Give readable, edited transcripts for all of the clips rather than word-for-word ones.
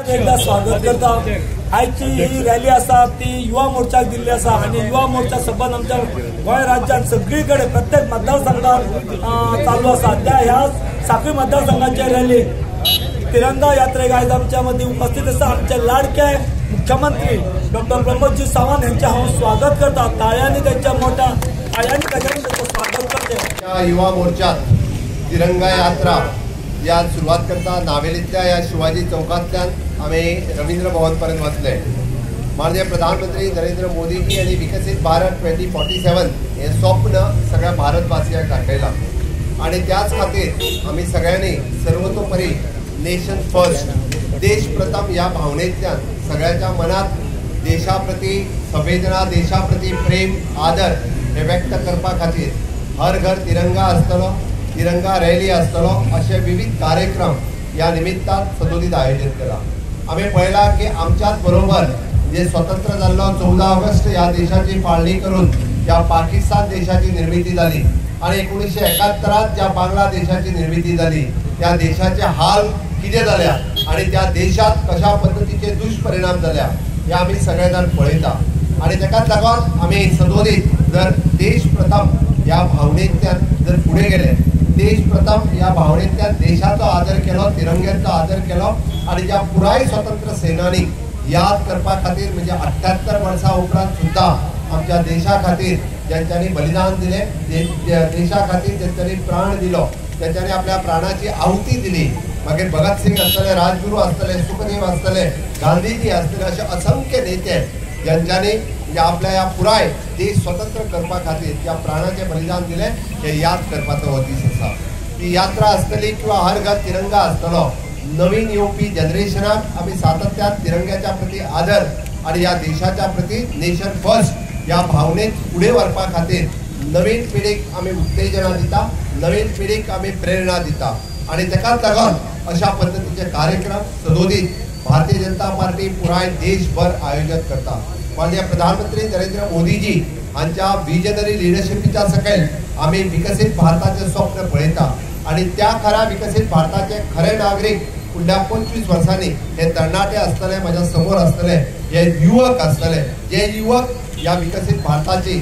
परत एकदा स्वागत करता। आयची ही रॅली आसा ती युवा मोर्चाक दिल्ली आसा आनी युवा मोर्चा सबंद आमच्या गोंय राज्यात सगळीकडे प्रत्येक मतदारसंघात चालू आसा। त्या ह्या साखळी मतदारसंघाच्या रॅलीक तिरंगा यात्रेक आयज आमच्या मदीं उपस्थित आसा आमचे लाडके मुख्यमंत्री डॉक्टर प्रमोदजी सावंत यांचे हांव स्वागत करता। ताळ्यांनी त्यांच्या मोठ्या ताळ्यांनी तांचे स्वागत करते। युवा मोर्चात तिरंगा यात्रा या सुरवात करता नावेलींतल्या ह्या शिवाजी चौकांतल्यान आमी रवींद्र भवन पर्यंत वतले। माननीय प्रधानमंत्री नरेंद्र मोदीजी आनी विकसीत भारत 2047 हे स्वप्न सगळ्या भारतवासियांक दाखयलां आनी त्याच खातीर आमी सगळ्यांनी सर्वतोपरी नेशन फर्स्ट देश प्रथम ह्या भावनेंतल्यान सगळ्यांच्या मनात देशा प्रती संवेदना, देशा प्रती प्रेम, आदर हे व्यक्त करपा खातीर हर घर तिरंगा आसतलो, तिरंगा रॅली आसतलो अशे विविध कार्यक्रम ह्या निमित्तान सदोदीत आयोजीत केला। आमी पळयलां की आमच्याच बरोबर जे स्वतंत्र जाल्लो 14 ऑगस्ट ह्या देशाची फाळणी करून ज्या पाकिस्तान देशाची निर्मिती जाली आनी 1971 ज्या बांगलादेशाची निर्मिती जाली त्या देशाचे हाल कितें जाल्या आनी त्या देशात कशा पद्दतीचे दुष्परिणाम जाल्या हे आमी सगळे जाण पळयता आनी ताकाच लागून आमी सदोदीत जर देश प्रथम ह्या भावनेंतल्यान जर फुडें गेले, देश प्रथम ह्या भावनेंतल्यान देशाचो आदर केलो, तिरंग्याचो आदर केलो आनी ज्या पुराय स्वतंत्र सेनानी याद करपा खातीर म्हणजे 78 वर्सां उपरांत सुद्दां आमच्या देशा खातीर ज्यांच्यांनी बलिदान दिलें, देशा खातीर ज्यांच्यांनी प्राण दिलो, ज्यांच्यांनी आपल्या प्राणाची आहुती दिली, मागीर भगत सिंग आसतले, राजगुरू आसतले, सुखदेव आसतले, गांधीजी आसतले, अशे असंख्य नेते ज्यांच्यांनी म्हणजे आपल्या ह्या पुराय देश स्वतंत्र करपा खातीर ज्या प्राणाचें बलिदान दिलें हे याद करपाचो हो दीस आसा। ती यात्रा आसतली किंवा हर घर तिरंगा आसतलो। नवीन येवपी जनरेशनाक आमी सातत्यान तिरंग्याच्या प्रती आदर आनी ह्या देशाच्या प्रती नेशन फर्स्ट ह्या भावनेत फुडें व्हरपा खातीर नवीन पिढीक आमी उत्तेजना दिता, नवीन पिढीक आमी प्रेरणा दिता आनी ताकाच लागून अशा पद्दतीचे कार्यक्रम सदोदीत भारतीय जनता पार्टी पुराय देशभर आयोजन करता। माननीय प्रधानमंत्री नरेंद्र मोदीजी हांच्या विजनरी लिडरशिपीच्या सकयल आमी विकसीत भारताचें स्वप्न पळयता आनी त्या खऱ्या विकसीत भारताचे खरे नागरीक फुडल्या 25 वर्सांनी हे तरणाटे आसतले, म्हाज्या समोर आसतले, हे युवक आसतले, जे युवक ह्या विकसीत भारताची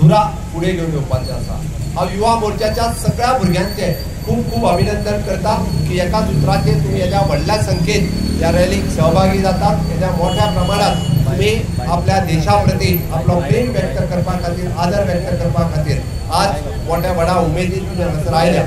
धुरा फुडें घेवन येवपाचे आसा। हांव युवा मोर्चाच्या सगळ्या भुरग्यांचें खूब खूब अभिनंदन करता की एकाच उतराचेर तुमी येद्या व्हडल्या संख्येन ह्या रॅलीक सहभागी जातात, येद्या मोठ्या प्रमाणात तुमी आपल्या देशा प्रती आपलो प्रेम व्यक्त करपा खातीर, आदर व्यक्त करपा खातीर आज मोठ्या व्हडा उमेदीन तुमी हांगासर आयल्या।